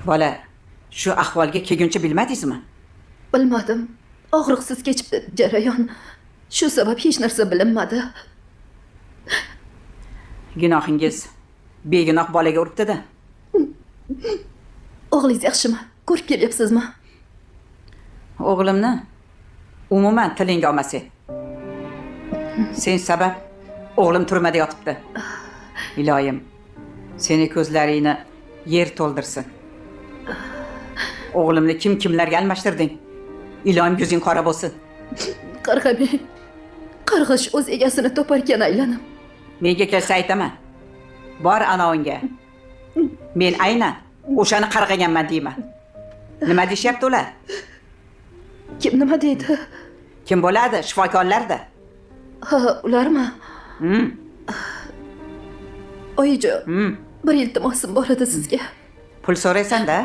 Bola shu ahvolga kelguncha bilmadingizmi? Bilmadim. Og'riqsiz kechibdi jarayon. Shu sabab hech narsa bilinmadi. Gunohingiz begunoh bolaga uribdi-da. O'g'lingiz yaxshimi? Ko'rib kelyapsizmi? O'g'limni umuman tilingga olma sen. Sen sabab o'g'lim turmada yotibdi. Iloyim, seni ko'zlaringni yer to'ldirsin. O'g'limni kim kimlarga almashtirding? Iloyim yuzing qora bo'lsin. Qarg'amang. Qarg'ish o'z egasini toparkan aylanib. Menga kelsa aytaman. Bor ana unga. Men aynan o'shani qarg'aganman deyman. Nima deyishyapti ular? Kim nima deydi? Kim bo'ladi? Shifokorlarda. Ha, ularmi? Oyijon, bir iltimosim bor edi sizga. Pul so'raysan-da.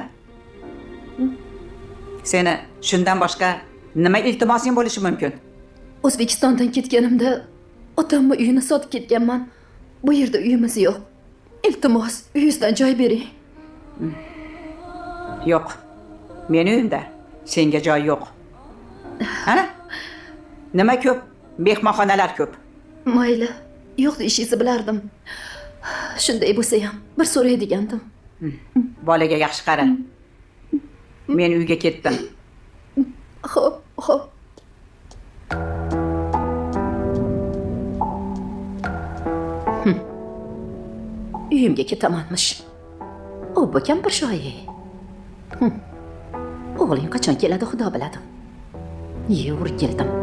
Seni shundan boshqa nima iltimosing bo'lishi mumkin? O'zbekistondan ketganimda otamni uyini sotib ketganman. Bu yerda uyimiz yo'q. Iltimos, uyingizdan joy bering. Yo'q. Meni uyimda senga joy yo'q. Ana? Nima ko'p? Mehmonxonalar ko'p. Mayli, yo'q deyishingizni bilardim. Shunday bo'lsa ham bir so'ray degandim. Bolaga yaxshi qara. Men uyga ketdim. Xo'p, xo'p. Uyimga ketamanmish. Obbo kampir shoyi. O'g'ling qachon keladi, Xudo biladi. Yur keldim.